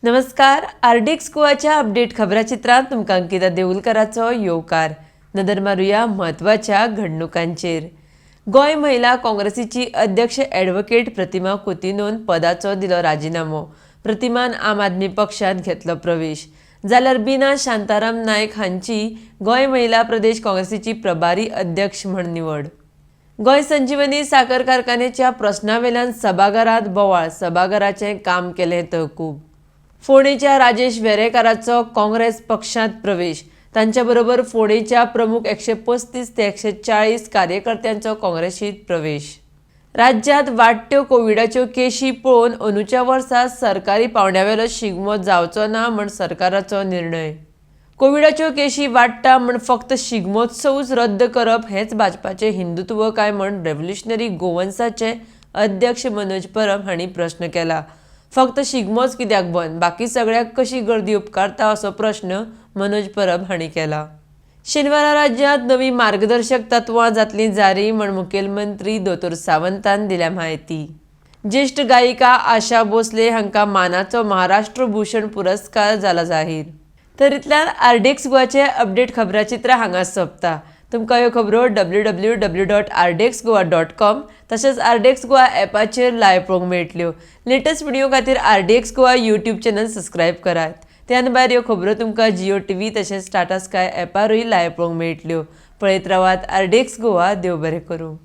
नमस्कार, RDX गोवाच्या update खबराचित्रांत तुमकां अंकिता देऊलकराचो येवकार. नदर मारुया म्हत्वाच्या घडणुकांचेर. गोंय महिला काँग्रेसीची अध्यक्ष ॲडव्होकेट प्रतिमा कुतिनोन पदाचो दिलो राजिनामो. प्रतिमान आम आदमी पक्षांत घेतलो प्रवेश. जाल्यार बिना शांताराम नायक हांची गोंय महिला प्रदेश काँग्रेसीची प्रभारी अध्यक्ष म्हण निवड. गोंय संजीवनी साखर कारखान्याच्या प्रस्नावेल्यान सभाघरात बोवाळ. सभाघराचें काम केलें तहकूब. फोंडेच्या राजेश वेरेकाराचो काँग्रेस पक्षांत प्रवेश. तांच्या बरोबर फोंडेच्या प्रमुख 135 ते 140 कार्यकर्त्यांचो काँग्रेसीत प्रवेश. राज्यांत वाडट्यो कोविडाच्यो केशी पळोवन अंदूच्या वर्सा सरकारी पावंड्यावेलो शिगमो जावचो ना म्हण सरकाराचो निर्णय. कोविडाच्यो केशी वाडटा म्हण फक्त शिगमोत्सवूच रद्द करप हेंच भाजपाचें हिंदुत्व काय म्हण रेव्होल्युशनरी गोवन्साचे अध्यक्ष मनोज परब हांणी प्रश्न केला. फक्त शिगमोच कित्याक बंद, बाकी सगळ्याक कशी गर्दी उपकारता, असो प्रश्न मनोज परब हांणी केला. शेनवारा राज्यांत नवी मार्गदर्शक तत्वां जातलीं जारी म्हण मुखेलमंत्री दोतोर सावंतान दिल्या म्हायती. ज्येश्ठ गायिका आशा भोसले हांकां मानाचो महाराष्ट्र भूषण पुरस्कार जाला जाहीर. तर इतल्यान आरडीएक्स गोवाचे अपडेट खबराचित्र हांगा सोंपता. तुमकां ह्यो खबरो www.rdxgoa.com तशेंच आरडीएक्स गोवा ॲपाचेर लायव्ह पळोवंक मेळटल्यो. लेटस्ट व्हिडिओ खातीर RDX Goa YouTube channel subscribe करात. त्यान भायर ह्यो खबरो तुमकां जिओ टीव्ही तशेंच टाटा स्काय ॲपारूय लायव्ह पळोवंक मेळटल्यो. पळयत रावात आरडीएक्स गोवा. देव बरें करूं.